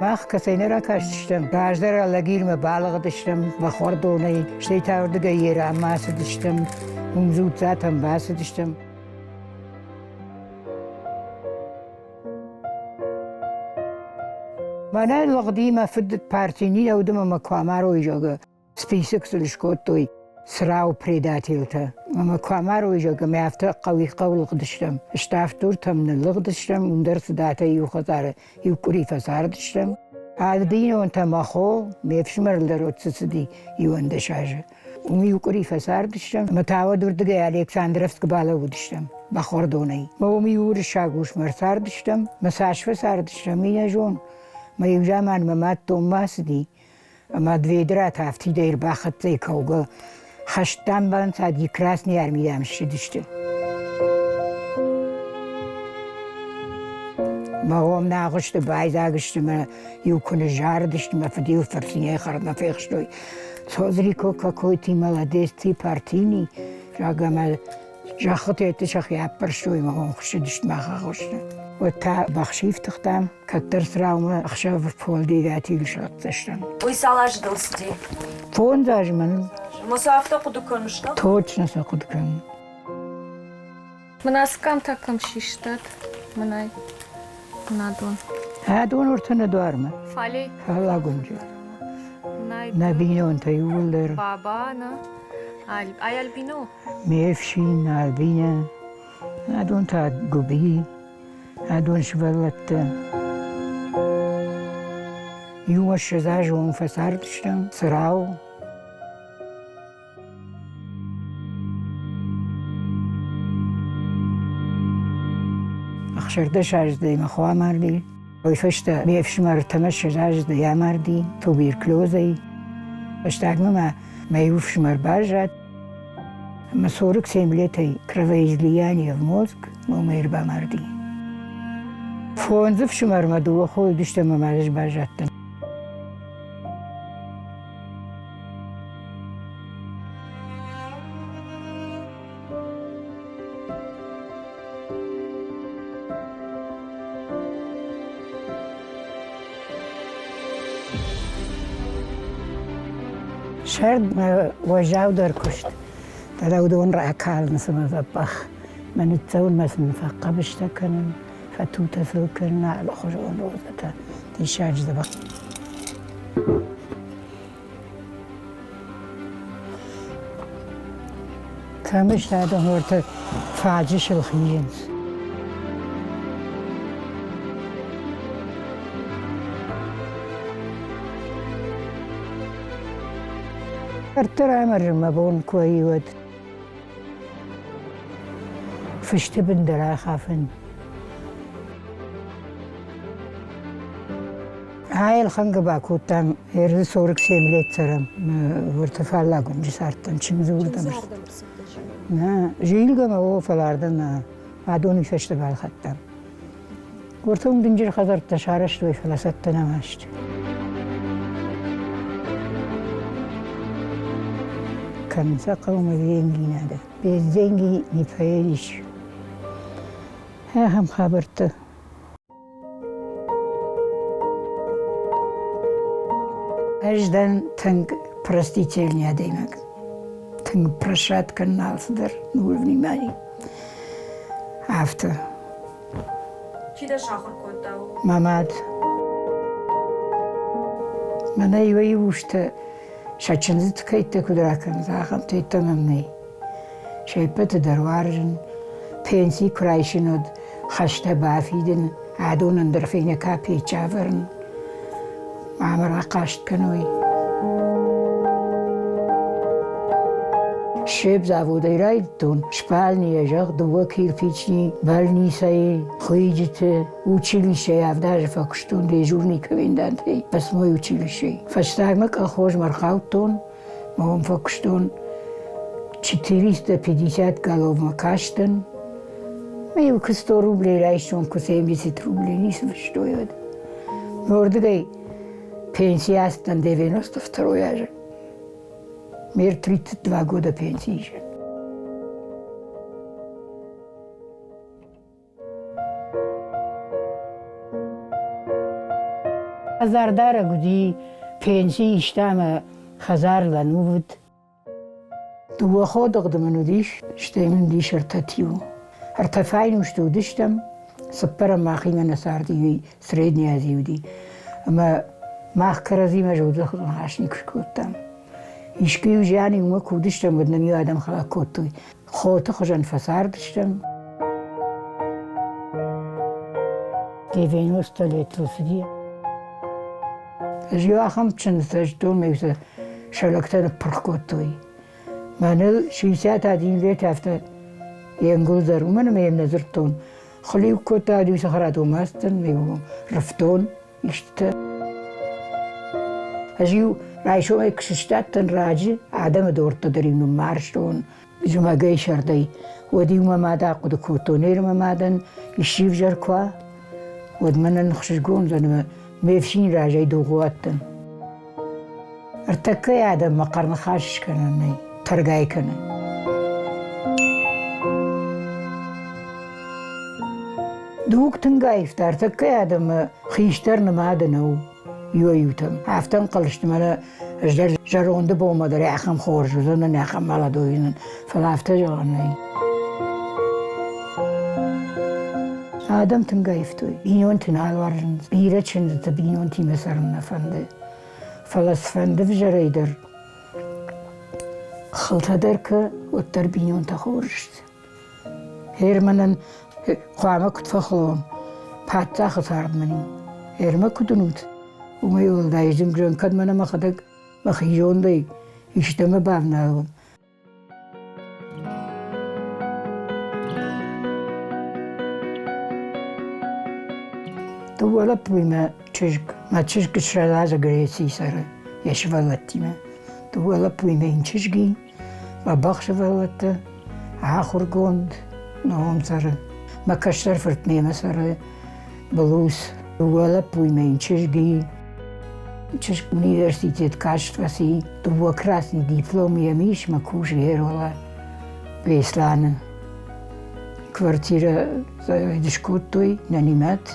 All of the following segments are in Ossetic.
Мах кӕцӕй нӕ ракастыстӕм, раздӕр Алагирмӕ балыгъдыстӕм бӕхуӕрдонӕй, стӕй та уырдыгӕй Ераммӕ ацыдыстӕм, уым Дзуццатӕм бацыдыстӕм. Мӕнӕ лыгъди мӕ фыд партийы нилӕуд ӕмӕ мӕ куы амарой, зӕгъгӕ, список сын скодтой Црауы предательтӕ. Ӕмӕ куы амарой, зӕгъгӕ, мӕ афтӕ хъӕуи-хъӕу лыгъдыстӕм. Ставд-Дуртӕм ныллыгъдыстӕм, уым дӕр цыдӕртӕ иу хӕдзары иу къуыри фӕцардыстӕм. Ӕд бинонтӕ мӕ хо, ме фсымӕр дӕр уӕд цы цыди 11 азы. Уым иу къуыри фӕцардыстӕм ӕмӕ та уӕд уырдыгӕй Александровскы балӕууыдыстӕм бӕхуӕрдонӕй. Мӕ уым иу уырыссаг усмӕ ӕрцардыстӕм, мӕ цас фӕцардыстӕм, уый нӕ зон. Мӕ иу заман мӕ мад донмӕ ацыди, ӕмӕ Дмитрат афтидӕй ӕрбахӕццӕ и кӕугӕ. Хӕстӕн банцади Красный Армийӕм ссыдысты. Мӕ гъом нӕ агъуысты байдзаг сты мӕ иу куы ныззарыдысты, мӕ фыд-иу фырцинӕй хӕрдмӕ фехстой. Созрико, какой ты молодец, ты партийный, зӕгъгӕ, мӕ зӕххытӕ сӕхи аппӕрстой мӕ гъом хуыссыдысты мах агъуысты. Уӕд та бӕхсифтыгътам, кӕддӕр Цраумӕ ӕхсӕвы полдевятил схӕццӕ стӕм. Уый цал азы дыл цыди? Фондз азы мӕныл. Ӕмӕ сӕ афтӕ хъуыды кӕныс, нӕ? Точно сӕ хъуыды кӕнын. Мын ацы къамтӕ кӕм систат? Мынӕй. Нӕдон. Адон ӕртӕ нӕ дуармӕ. Фалей? Фаллагуынджы. Нӕ бинонтӕ иууылдӕр. Баба, нӕ? Ай Альбино? Ме фсин, Альбинӕ. Адон та Гуыби. Адон сывӕллӕттӕ. Иумӕ 20 азы онг фӕцардыстӕм Цырау. 16 аздӕй мӕ хо амарди. Уый фӕстӕ ме фсымӕр 60 аздӕй амарди туберкулезӕй. Фӕстагмӕ ма мӕ иу фсымӕр баззад. Ӕмӕ 47 летӕй кровоизлияние в мозг уымӕй ӕрбамарди. Фондз ӕфсымӕрмӕ дыууӕ хойы уыдысты ӕмӕ ма ӕз баззадтӕн. Сӕрд мӕ уӕззаудӕр куыст, фӕлӕ уыдон ракалынц ӕмӕ дзӕбӕх. Мӕ ныццӕуынмӕ сын фӕхъӕбыстӕ кӕнын, фӕтутӕ сыл кӕнын алыхуызон розӕтӕ, диссаджы дзӕбӕх. Кӕм сты адӕм уӕртӕ фаджысыл хизынц. Дарддӕр амӕрзын мӕ бон куы вӕййы, уӕд фысты бын дӕр ахафын. Ӕлхӕнгӕ бакодтам ӕрдзы 47 лет цӕрӕм. Уӕртӕ фаллаг уынджы цардтӕн, чындзы уырдӕм. Нӕ, зилгӕ мӕ о, фӕлӕ ардӕм нӕ адоны фӕстӕ балхӕдтам. Уӕртӕ уым дынджыр хӕдзӕрттӕ сарӕзтой, фӕлӕ цӕттӕ нӕма сты. Кӕм сӕ хъӕумӕ деньги надо. Без деньги не поедешь. Ахӕм хабӕрттӕ. Ӕз дӕн тынг простительный адӕймаг. Тынг прощать кӕнын алцыдӕр, нуль внимания. Афтӕ. Чи дӕ сахуыр кодта? Мӕ мад. Мӕнӕ иуӕй-иу устӕ сӕ чындзыты кӕйттӕ куыд ракӕнынц, ахӕмтӕ мӕм нӕй. Се ппӕты дӕр уарзын. Пенси куы райсын, уӕд хӕстӕ бафидын, адон ӕндӕр фӕйнӕ капеччы ӕвӕрын. Ӕмӕ рахъаст кӕной. Се заводӕй райдыдтон спальныйӕ, зӕгъ, дыууӕ кирпични, больницӕйы, хуыйджыты, училищейы авд азы фӕкуыстон дежурный комендантӕй, восьмой училищейы. Фӕстагмӕ колхозмӕ ӕрхаудтон, Мӕ уым фӕкуыстон 450 головмӕ кастӕн. Мӕ-иу куы 100 рублей райстон, куы 70 рублей, ницы фыстой уӕд. Уырдыгӕй пенси ацыдтӕн 92 азы. Мер 32 года пенси исын. Хӕдзардарӕг уыди, пенси иста ӕмӕ хӕдзар лӕнувыд. Дыууӕ ходыгъды мын уыдис, стӕй мын уыдис ӕртӕ тиуы. Ӕртӕ файнусты уыдыстӕм, цыппӕрӕм махимӕ нӕ царди, уый Средний Азийы уыди. Ӕмӕ мах кӕрӕдзимӕ зондзӕхы ныхас никуы скодтам. Искуы-иу зиан иумӕ куы уыдыстӕм, уӕд нын-иу адӕм хӕлӕг кодтой. Хоты хуызӕн фӕцардыстӕм. Девяносто летыл цыди. Ӕз иу ахӕм чындз зыдтон, ме сӕ сӕ ныппырх кодтой. Мӕныл 60 один лет афтӕ йе нгуылдз дӕр уымӕн ӕмӕ йӕм нӕ дзырдтон. Хылиу кодта, иу цӕхӕрадонмӕ ацыдтӕн, ме рывтон истытӕ. Ӕз-иу райсомӕй куы сыстадтӕн раджы, адӕмы дорттӕ дӕр-иу ныммарзтон, зымӕгӕй сӕрдӕй. Уӕд-иу мӕ мад ахъуыды кодтон, ныр мӕ мадӕн исчи ӕвзӕр куы уа, уӕд мӕнӕн ӕхсызгон уыдзӕн ӕмӕ ме фсин разӕй дугъуаттӕн. Ӕртӕккӕйы адӕммӕ хъӕрныхас скӕнӕн нӕй, тӕргай кӕны. Дуг тынг аивта, ӕртӕккӕйы адӕммӕ хистӕр нымады нӕу иуӕй-иутӕм. Афтӕ ӕнхъӕл сты, мӕнӕ ӕз дӕр зӕронды бонмӕ дӕр ахӕм хорз уыдзӕн, ахӕм молодой уыдзӕн, фӕлӕ афтӕ зӕгъӕн нӕй. Адӕм тынг аивтой. Бинонты нал уарзынц, бирӕ чындзыты бинонтимӕ цӕрын нӕ фӕнды. Фӕлӕ цыфӕнды взӕрӕй дӕр хылтӕ дӕр кӕ, уӕддӕр бинонтӕ хорз сты. Германӕн хъуамӕ куыд фӕхылон, паддзахы цард мын у. Гермӕ куыд уынут, уымӕй уӕлдай зынгзӕн, кӕд мӕнӕ мӕхӕдӕг мӕхи зондӕй истӕмӕ бавналон. Дыууӕ лӕппуимӕ чызг, мӕ чызг сразы Грецийы цӕры йӕ сывӕллӕттимӕ. Дыууӕ лӕппуимӕ йын чызг и, мӕ бӕх сывӕллӕттӕ, ахуыргонд, ном цӕры. Мӕ кӕстӕр фырт мемӕ цӕры, Блус. Дыууӕ лӕппуимӕ йын чызг и. Чызг университет каст фӕци, дыууӕ красный диплом йӕм ис, мӕ кусы Ерола Беслӕны. Квартирӕ скодтой, нанимӕт,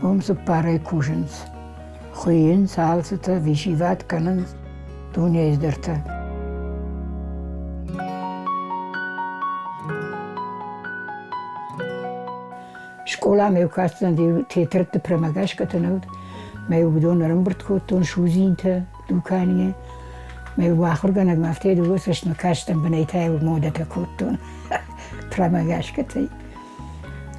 уым цыппарӕй кусынц. Хуыйынц алцытӕ, висиват кӕнынц дунейы дӕртӕ. Скъоламӕ-иу кастӕн тетрӕдты промагӕсгӕтӕ нӕ уыд. Мӕ уыдон ӕрӕмбырд кодтон судзинтӕ дуканийы. Мӕ ахуыргӕнӕгмӕ афтӕ дыууӕ цӕстмӕ кастӕн, бынӕй та-иу модӕтӕ кодтон промагӕсгӕтӕй.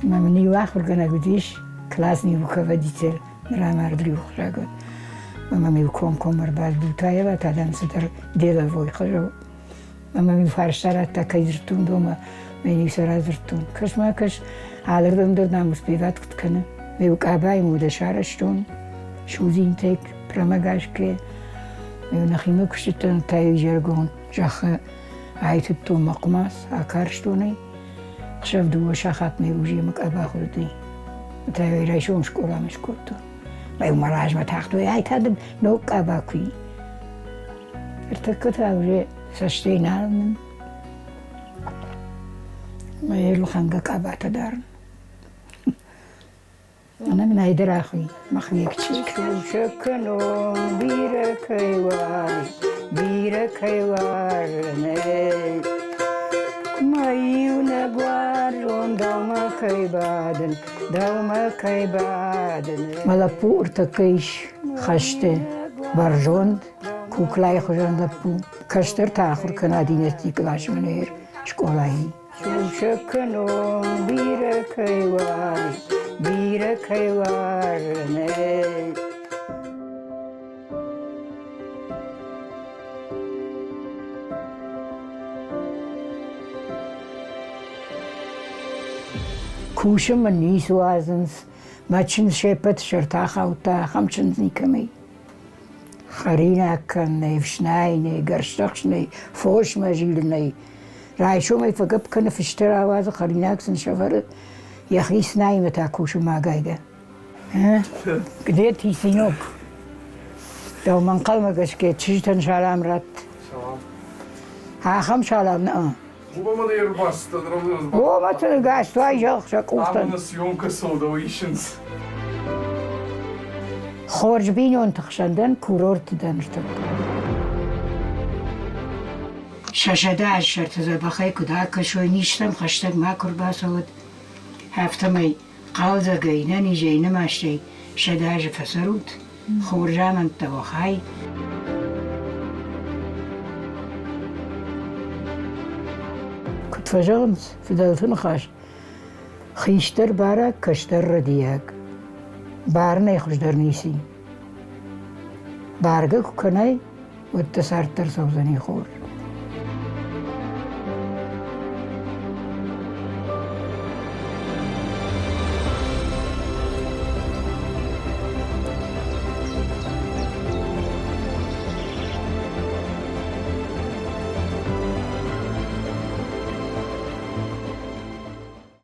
Мӕ мын иу ахуыргӕнӕг уыдис, классный руководитель, ныр амард риухсаг уыд. Ӕмӕ мӕм-иу комкоммӕ ӕрбаздутаева, та дам цыдӕр деловой хуызы Ӕмӕ мын фарста радта, кӕй дзырдтон домӕ, мӕ иу сӕ радзырдтон. Кӕс-ма, кӕс, алырдӕм дӕр нӕм успеват куыд кӕны. Мӕ иу къабайы модӕ сарӕзтон, судзинтӕй промагашкӕ. Мӕ нӕхимӕ куыстытӕн та изӕргон зӕххы айтыдтон мӕ хъуымац, акарстон ӕй. Ӕхсӕв дыууӕ сахатмӕ уже мӕ къаба хуыдтой. Та райсом скъоламӕ скодтон. Мӕ мӕ размӕ тагътой, ай та дын ног къаба куы и. Ӕртӕккӕ та уже цӕстӕй нал мын мӕ лхӕнгӕ къабатӕ дарын. Мӕнӕ мын айдӕр ахуый мӕхи чызг. Сусӕг кӕнон, бирӕ кӕй уарз, бирӕ кӕй уарзын ӕй. Мӕ иунӕг уарзон дӕумӕ кӕй бадын, дӕумӕ кӕй бадын. Мӕ лӕппу ӕртӕккӕ ис хӕсты, бӕрзонд, куклайы хуызӕн лӕппу. Кӕстӕр та ахуыр кӕна династийы къласмӕ ныр скъолайы. Сусӕг кӕнон, бирӕ кӕй уарз, бирӕ кӕй уарзын ӕй. Кусын мын ницы уадзынц, мӕ чындз се ппӕт сӕртӕ ахаудта, ахӕм чындз никӕмӕй. Хӕринаг кӕнынӕй, ӕфснайынӕй, гӕрзтӕхсынӕй, фосмӕ зилынӕй. Райсомӕй фӕгӕпп кӕны, фыстӕ рауадзы, хӕринаг сын сӕвӕры, йӕхи цнаймӕ та кусы магайгӕ. Где ты, сынок? Дӕумӕ ӕнхъӕлмӕ гӕсгӕ чызджытӕн салам ратт. Салам. Ахӕм салам нӕ. Уымӕн ӕрбацыдтӕн. Уымӕ сын гастой зӕгъ сӕ къухтӕн. Ам съемка цӕудӕу исынц. Хорз бинонты хсӕн дӕн, курорты дӕн ныртӕккӕ. Сӕ сӕдӕазсӕрты дзӕбӕхӕй куыд акӕсой, низтӕм хӕстӕг макуы рбацӕуӕд, афтӕмӕй хъӕлдзӕгӕй, нӕнизӕй, нымастӕй 100 азы фӕцӕрут, хорз амӕндтӕ уӕ хай. Куыд фӕзӕгъынц фыдӕлты ныхас, хистӕр бараг, кӕстӕр рӕдийаг. Барынӕй хуыздӕр ницы и. Баргӕ куы кӕнай, уӕд дӕ цард дӕр цӕудзӕни хорз.